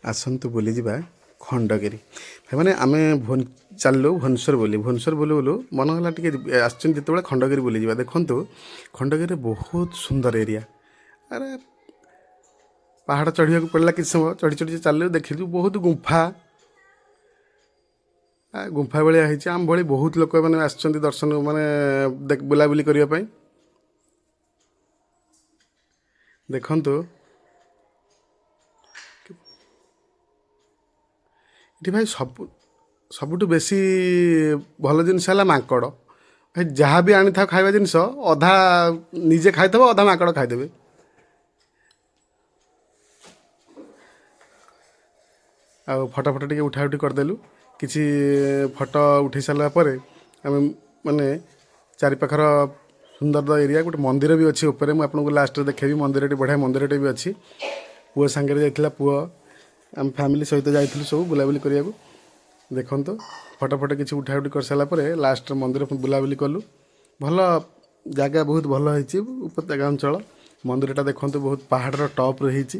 ଆସନ୍ତୁ ବୁଲିଯିବା ଖଣ୍ଡଗିରି। ଭାଇମାନେ, ଆମେ ଚାଲିଲୁ ଭୁବନେଶ୍ୱର ବୁଲି। ଭୁବନେଶ୍ୱର ବୁଲୁ ବୁଲୁ ମନ ହେଲା ଟିକେ ଆସିଛନ୍ତି ଯେତେବେଳେ ଖଣ୍ଡଗିରି ବୁଲିଯିବା। ଦେଖନ୍ତୁ, ଖଣ୍ଡଗିରିରେ ବହୁତ ସୁନ୍ଦର ଏରିଆ। ଆରେ, ପାହାଡ଼ ଚଢ଼ିବାକୁ ପଡ଼ିଲା। କିଛି ସମୟ ଚଢ଼ି ଚଢ଼ି ଚାଲିଲୁ, ଦେଖିଲୁ ବହୁତ ଗୁମ୍ଫା, ଗୁମ୍ଫା ଭଳିଆ ହେଇଛି। ଆମ ଭଳି ବହୁତ ଲୋକ ମାନେ ଆସିଛନ୍ତି ଦର୍ଶନ, ମାନେ ବୁଲାବୁଲି କରିବା ପାଇଁ। ଦେଖନ୍ତୁ, ଏଠି ଭାଇ ସବୁଠୁ ବେଶୀ ଭଲ ଜିନିଷ ହେଲା ମାଙ୍କଡ଼। ଭାଇ, ଯାହା ବି ଆଣିଥାଉ ଖାଇବା ଜିନିଷ, ଅଧା ନିଜେ ଖାଇଥିବ, ଅଧା ମାଙ୍କଡ଼ ଖାଇଦେବେ। ଆଉ ଫଟୋ ଫଟୋ ଟିକେ ଉଠା ଉଠି କରିଦେଲୁ। କିଛି ଫଟୋ ଉଠେଇ ସାରିଲା ପରେ ଆମେ ମାନେ ଚାରିପାଖର ସୁନ୍ଦର ଏରିଆ, ଗୋଟେ ମନ୍ଦିର ବି ଅଛି ଉପରେ, ମୁଁ ଆପଣଙ୍କୁ ଲାଷ୍ଟରେ ଦେଖେଇବି ମନ୍ଦିରଟି। ବଢ଼ିଆ ମନ୍ଦିରଟେ ବି ଅଛି। ପୁଅ ସାଙ୍ଗରେ ଯାଇଥିଲା ପୁଅ, ଆମ ଫ୍ୟାମିଲି ସହିତ ଯାଇଥିଲୁ ସବୁ ବୁଲାବୁଲି କରିବାକୁ। ଦେଖନ୍ତୁ, ଫଟୋ ଫଟୋ କିଛି ଉଠା ଉଠି କରିସାରିଲା ପରେ ଲାଷ୍ଟରେ ମନ୍ଦିର ବୁଲାବୁଲି କଲୁ। ଭଲ ଜାଗା, ବହୁତ ଭଲ ହେଇଛି ଉପତ୍ୟକା ଅଞ୍ଚଳ। ମନ୍ଦିରଟା ଦେଖନ୍ତୁ, ବହୁତ ପାହାଡ଼ର ଟପ୍ରେ ହେଇଛି।